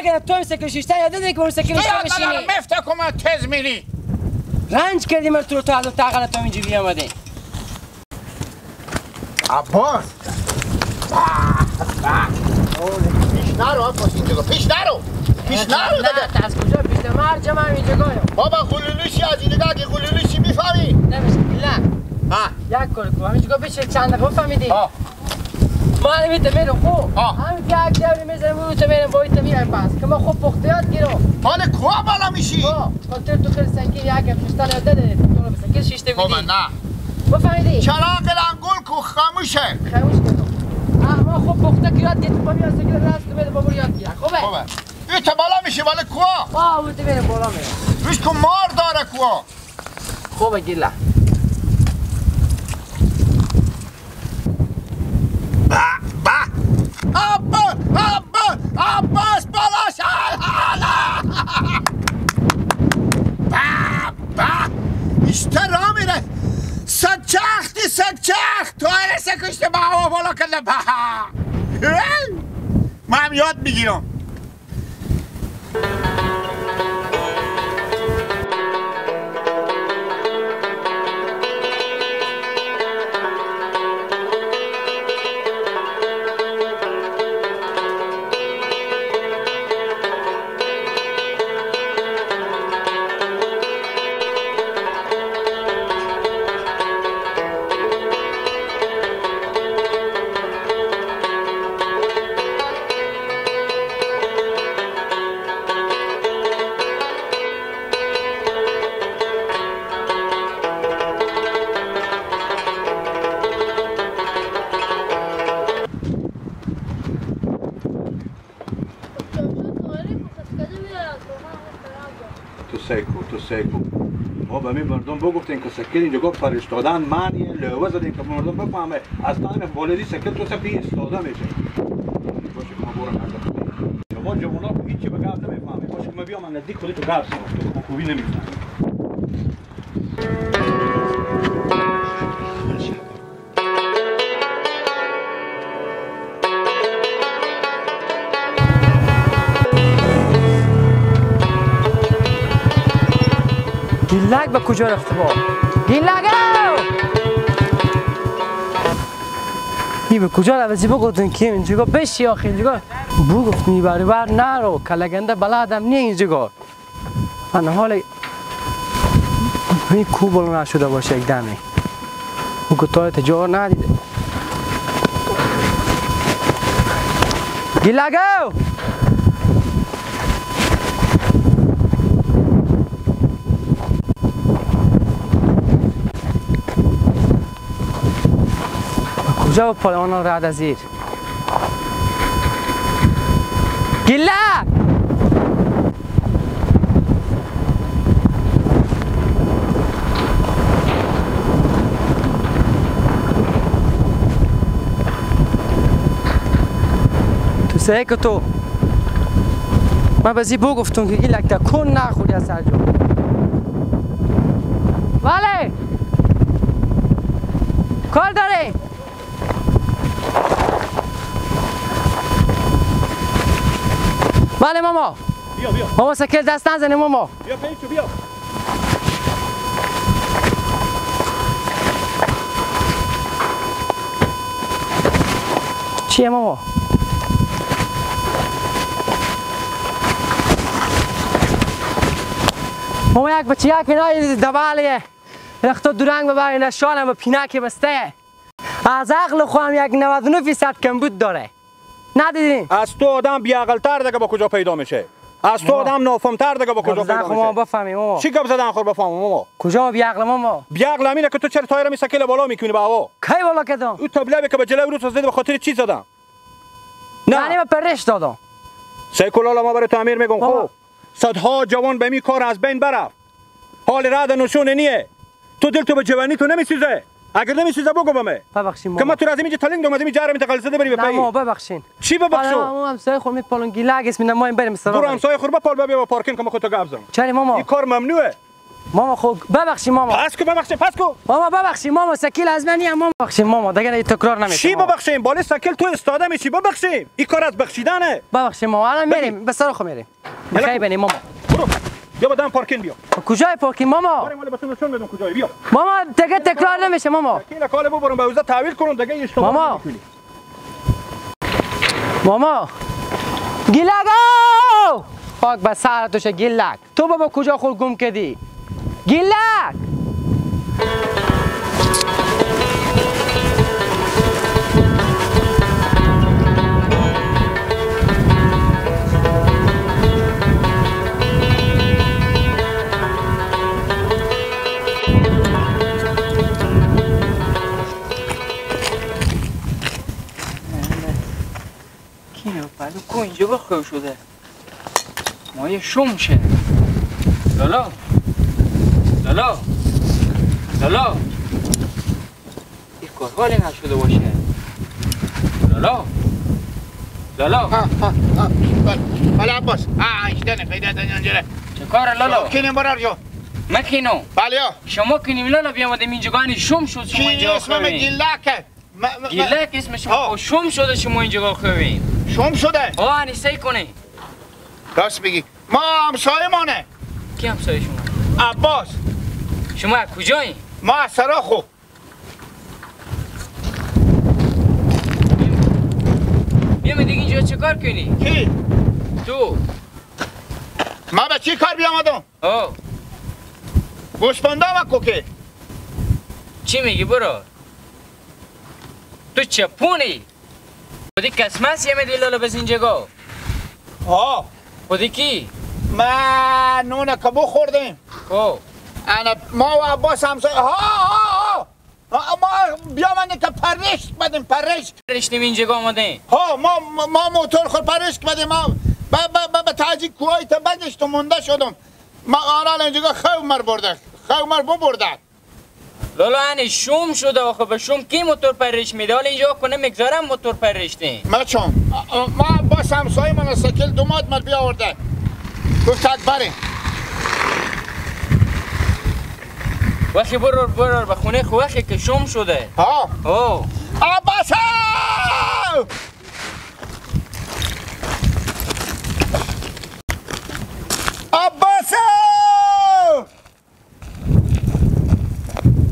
نکردم تو سکل شیشتن یاد نداری که با سکل شیشتن بشینی. مفته کن تز میری. رنج کردی من تو رو تا از تا تو اینجا بیامدی. عباس پیش نرو عباس اینجا پیش نرو پیش نرو نه از کجا پیش نرو هر جا من اینجا گایم بابا قلولوشی از اینجا که قلولوشی میفهمی نمیشه نه ها یک کار کن همینجا بشین چند دقیقه بفهمیدی ما همیت میرم خوب همین که یک دوری میزنم اون تو میرم باید میرم پس که ما خوب پخته یاد گیرم حال کوه بالا میشی خاطر تو خیلی سنگین یک شیشتن یاد نداری تو رو سکل شیشته بودی نه بفهمیدی چراغ لنگول کو خاموشه خاموش کردم ما خوب پخته که یاد گرفتم با میاد سکل راست بده بابا یاد گیر خوبه خوبه این تا بالا میشه بالا کوه آه اون تو میرم بالا میرم روش کو مار داره کوه خوبه گیلا با با عباس عباس عباس بالا شد با با بیشتر راه میره سچختی سچخ تو هر سکشت با هوا بالا کرده با من هم یاد میگیرم. تو سیکو ما به می مردم بگفتیم که سکل اینجا گفت فرستادن من یه لوه زدیم که مردم بفهمه اصلا والدی سکل تو سپی استاده میشه باشه که ما برم شما جوانا هیچی به گپ نمیفهمه باشه که ما بیام من نزدیک خودت تو گپ زنم تو خوبی نمیفهمی. گیلک به کجا رفته با؟ گیلک ای به کجا رفته؟ بگفتن که اینجا بشی آخه اینجا بگفت میبری بر نرو کلگنده بلدم نی اینجا من حال این کو بالا نشده باشه یک دمه او که تا تجار ندیده. گیلک کجا پایان رد از زیر گیلک تو سه که تو من بزی بگفتم که گیلک تا کن نخوری از سر جو بله کار داره بله ماما بیا بیا ماما سکل دست نزنه ماما بیا پیچو بیا چیه ماما؟ ماما یک بچه یک اینای دبالیه رختا دورنگ ببر اینا شالم و پینک بسته از عقل خواهم یک 99% کمبود داره ندیدین؟ از تو آدم بیعقل‌تر دیگه با کجا پیدا میشه؟ از تو آدم نافهم‌تر دیگه با کجا پیدا میشه؟ ما بفهمیم ماما چی گپ زدن خور بفهمم ماما؟ کجا بیعقل ماما؟ بیعقل همینه که تو چرا تایر می سکل بالا میکنی به هوا؟ کی بالا کردم؟ اون تبلبی که به جلوی روت زدی به خاطر چی زدم؟ نه یعنی من پرش دادم. سیکولالا ما برای تعمیر میگم خب صدها جوان به می کار از بین برفت. حال رد نشون نیه. تو دل تو به جوانی تو نمیسوزه. اگر نمیسوزه بگو به من. ببخشین ماما. که ما تو از اینجا تلنگ دوم از اینجا جرم تقل زده بری به پی. نه ما ببخشین. چی ببخشو؟ ما همسایه خور میپالون گیلگ اسم ما این بریم سراغ. برو همسایه خور بپال بیا با پارکینگ که ما خودت گپ زنم. چرا ماما؟ این کار ممنوعه. ماما خب ببخشی ماما. پس کو ببخشی پس کو. ماما ببخشی ماما سکیل از من ماما ببخشی ماما دیگه تکرار نمیشه. چی ببخشیم؟ بالای سکیل تو استاده میشی ببخشیم. این کار از بخشیدنه. ببخشی ماما الان میریم به سر خو میریم. بخیر بنی ماما. برو. بیا با دم پارکین بیا. کجای پارکین ماما؟ بریم مال بتون نشون بدم کجای بیا. ماما دیگه تکرار نمیشه ماما. سکیل کال ببرم به اوزا تحویل کنم دیگه اشتباه نمی‌کنی. ماما گیلگو پاک به سر توشه گیلک تو بابا کجا خود گم کردی؟ گیلک کو اینجا بخواه شده مایه شوم شه. لالا لالا لالا این کار حالی نشده باشه. لالا لالا بله عباس ایشتنه پیدا اینجا چه کار لالا؟ کینم برار جو مکینو بله شما کنیم لالا بیامدیم اینجا گانی شوم شد شما اینجا اسمم گیلکه گیلک اسم شما شوم شده شما اینجا خوبین شوم شده آه انی کنی راست بگی ما همسایه مانه. کی همسایه شما؟ عباس. شما از کجایی؟ ما از سراخو. بیام دیگه اینجا چه کار کنی؟ کی؟ تو. ما به چی کار بیامدم؟ آه گوشپنده و کوکه. چی میگی برو؟ تو چپونی؟ خودی کسمس یه میدی لالا بس اینجا گو. آه خودی کی؟ ما نون کبو خوردیم. خب انا ما و عباس همسایه ها ها ها ما بیامدیم که پرشت بدیم پرشت پرشتیم اینجا آمدیم. ها ما موتور خود پرشت بدیم. ما به تاجی کوهی تا بدشت مونده شدم. ما آنان اینجا خو مر برده خو مر ببرده. لالا انی شوم شده آخه به شوم کی موتور پرش میده؟ حالا اینجا کنه میگذارم موتور پرشتیم. ما چون ما عباس همسایه من سکل دوماد مر بیاورده گفت تک بریم. وقتی برو برو به خونه خو وقتی که شوم شده. ها او عباس عباس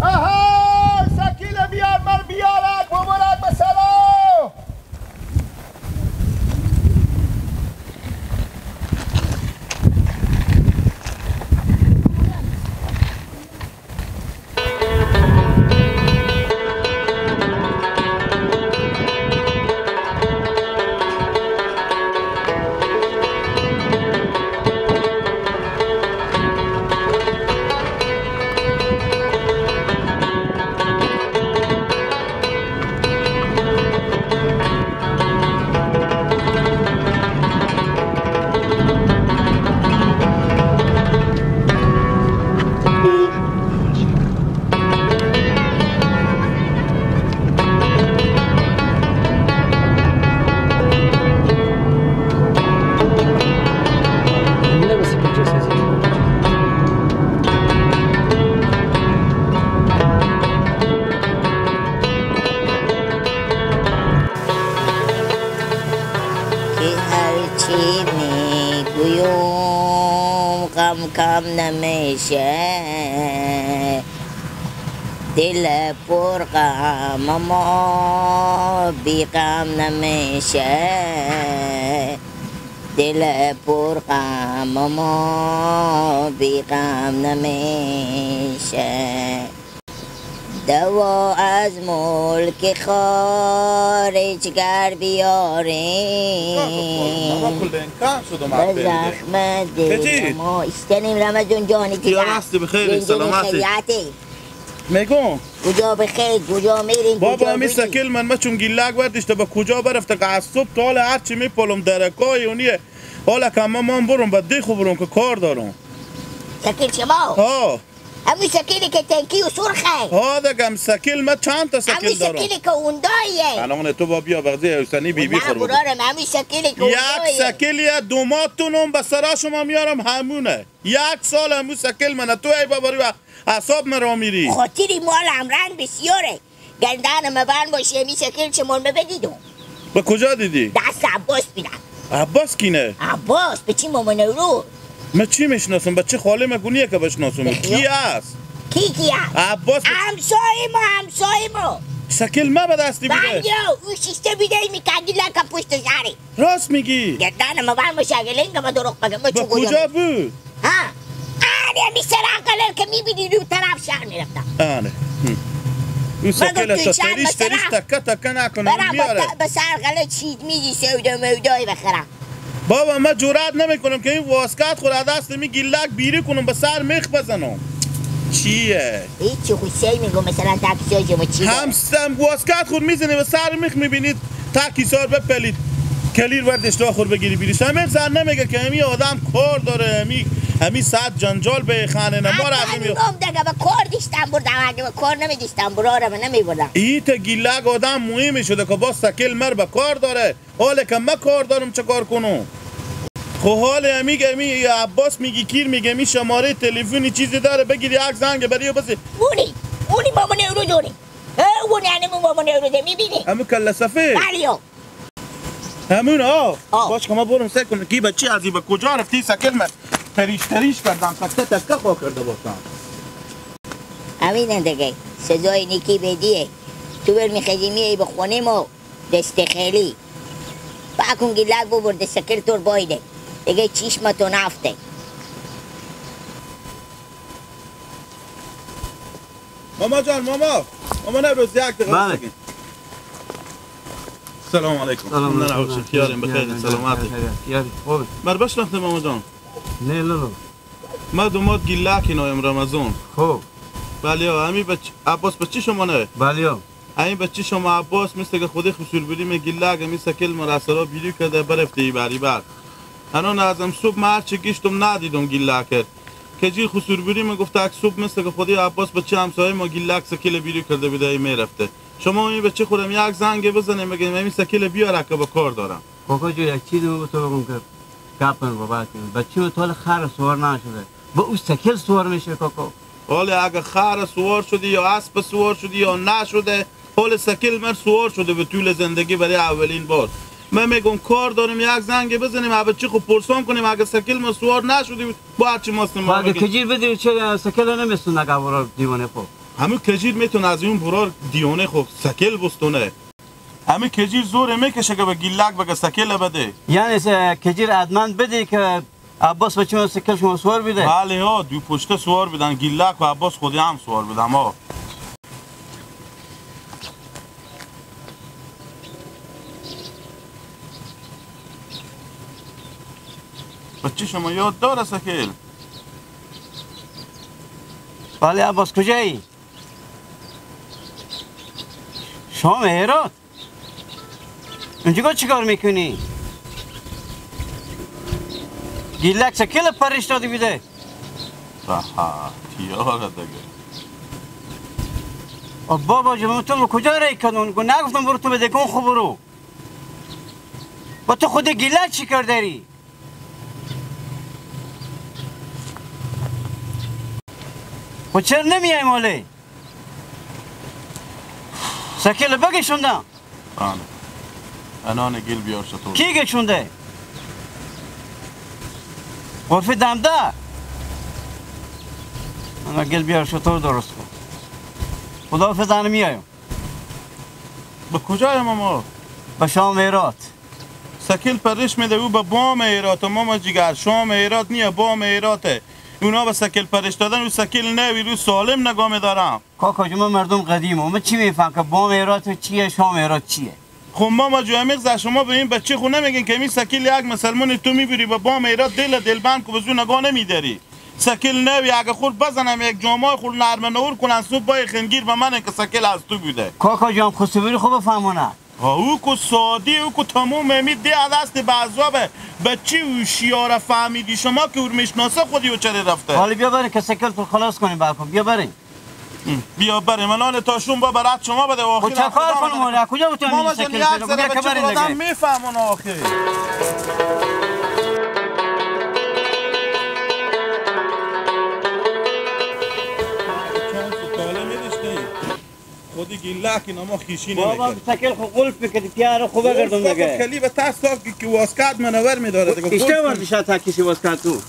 آها سکیل بیار مر بیارد ببرد به سلام. کم نمیشه دل پر غم ما بی غم نمیشه دل پر غم ما بی غم نمیشه دوا از ملک خارج گر بیاریم به زخم دل ما استنیم رمضان جانی که هستی بخیر سلامتی میگم کجا بخیر کجا میریم بابا همی سکیل من ما چون گیلک برداشته به کجا برفته که از صبح تا حالا هرچی میپالم درکای اونیه حالا که ما برم به دیخو برم که کار دارم. سکیل شما؟ ها همون سکیلی که تنکی و سرخه. ها دگم سکیل ما چند تا سکیل دارم. همون سکیلی که اونداییه. الان تو با بیا بغزی حسینی بی بی خور. برارم همون سکیلی که اونداییه. یک سکیلیه دوماتونم به سرا شما میارم همونه. یک سال همون سکیل منه تو ای بابا رو اعصاب مرا میری. خاطری مال امرن بسیاره. گندان مبان باشه همی سکیل شما بدیدم. به کجا دیدی؟ دست عباس بیدم. عباس کینه؟ عباس به چی مامان رو؟ من چی میشناسم؟ بچه خاله مگونیه که بشناسم. کی است؟ کی است؟ عباس همسایه ما، همسایه ما. سکل ما به دستی بیده. بله او شیشته بیده میکردی لکه پشت سره. راست میگی؟ گردن ما بر باشه اگه لنگ ما دروغ بگم. به کجا بود؟ ها آره می سر که میبینی رو طرف شهر میرفتم. آره او سکل تا تریش تریش تکه تکه نکنه میاره. به سرقله چید میدی سودا مودای بخرم. بابا من جرأت نمیکنم که این واسکت خود از دست می گیلک بیری کنم به سر میخ بزنم. چیه؟ هیچی خوشی میگم مثلا تاکسی ما چیه؟ هم واسکت خود میزنی به سر میخ میبینید تاکیسار بپلید کلیر وردش خور بگیری بیریش. همه سر نمیگه که همی آدم کار داره، همی صد جنجال به خانه نمار از می میگم دیگه به کار دیشتم بردم، اگه به کار نمیدیشتم برارم نمیبردم. ای تا گیلک آدم مهمی شده که با سکل مر به کار داره. حالا که من کار دارم چه کار کنم؟ خب حال همی عباس میگی کیر میگه می شماره تلفنی چیزی داره بگیری یک زنگ بری و بسی. اونی اونی مامان رو داری. اون یعنی مامان رو داری میبینی؟ همون کله سفید. بله همون آه باش که ما برم سعی کنم کی بچه از به کجا رفتی سکل من تریش تریش کردم تکه تکه خوا کرده باشم. همینم دیگه سزای نیکی بدیه. تو بر میخیزی میای به خونه ما دست خیلی باکون گیلک ببرده سکل تور بایده دیگه چشم تو نفته. ماما جان، ماما ماما نبروز یک دقیقه. بله السلام علیکم. سلام علیکم. خیاریم بخیر سلامتی. یاری خوب. مر بشناخته ماما جان؟ نه لالا. ما دومات گیلک اینایم رمضان. خوب. بله همی بچ عباس بچی شما نه؟ بله. همین بچی شما عباس مثل که خودی خسور بریم گیلک همی سکل مراسرا بیری کرده برفته بری بر. الان ازم صبح من هرچی گشتم ندیدم گیلک که جیر خسور بریم گفت اک صبح مثل که خودی عباس بچی همسایه ما گیلک سکل بیری کرده بوده میرفته. شما این بچه خودم یک زنگ بزنیم بگیم همین سکیل بیاره که با کار دارم. کاکا جو یک چیزی به تو بگم که گپن بابا کنم بچه تو خر سوار نشده با او سکیل سوار میشه کاکا. حالا اگه خر سوار شدی یا اسب سوار شدی یا نشده حال سکیل مر سوار شده به طول زندگی برای اولین بار. من میگم کار داریم یک زنگ بزنیم بچه خود پرسان کنیم اگه سکیل ما سوار نشدی با هرچی ماست ما. اگه کجیر بدی چه سکیل نمیسون اگه دیوانه خب. همون کجیر میتونه از اون برار دیونه خب سکل بستونه. همین کجیر زور میکشه که به گیلک بگه سکل بده. یعنی کجیر ادمن بده که عباس بچه سکل شما سوار بده. بله ها دو پشته سوار بدن گیلک و عباس خودی هم سوار بدن ها. بچه شما یاد داره سکل؟ بله عباس کجایی؟ شام هرات اونجا چیکار میکنی؟ گیلک سکل پرش دادی بیده؟ آها تیاره دیگه. بابا جون تو کجا رای کردن؟ نگفتم برو تو بده کن خوب برو. با تو خود گیلک چیکار داری؟ خب چرا نمیای ماله؟ سکل بگشوندم. آنه انان گل بیار شطور. کی گشونده؟ غرفه دمده. انا گل بیار شطور درست کن. خدا فزانه میایم. به کجای ماما؟ به شام ایرات. سکل پرش میده او به بام ایرات ماما جیگر. شام ایرات نیه بام ایراته. اونا به سکل پرش دادن و سکل نوی رو سالم نگاه میدارم. کاکا جون من مردم قدیمم من چی میفهم که بام ایرات چیه شام ایرات چیه؟ خب ماما جو امیغ شما به این بچه خو نمیگین که این سکل یک مسلمان تو میبری به بام ایرات دل دلبند که بزو نگاه نمیداری. سکل نوی اگه خور بزنم یک جامعه خور نرم نور کنن صبح با خنگیر به من که سکل از تو بوده. کاکا جان خسوری خوب فهمونه. او کو سادی او کو تموم امید دی دست بعضا به چی هوشیار فهمیدی شما که اور میشناسه خودی و چرا رفته. حالا بیا بریم که سکل تو خلاص کنیم باکم. بیا بریم. بیا بریم الان تاشون با برات شما بده آخر. چه کار کنم ما کجا بتونیم سکل پیدا کنیم؟ که بریم آدم میفهمون آخر. خودی گیلک اینا ما خیشی نمیکرد. بابا سکل خو قلف میکردی پیاره خوبه گردم دیگه. کلی به تاس که واسکات منور میداره دیگه. اشتباه ورد شاد تا کسی واسکات تو.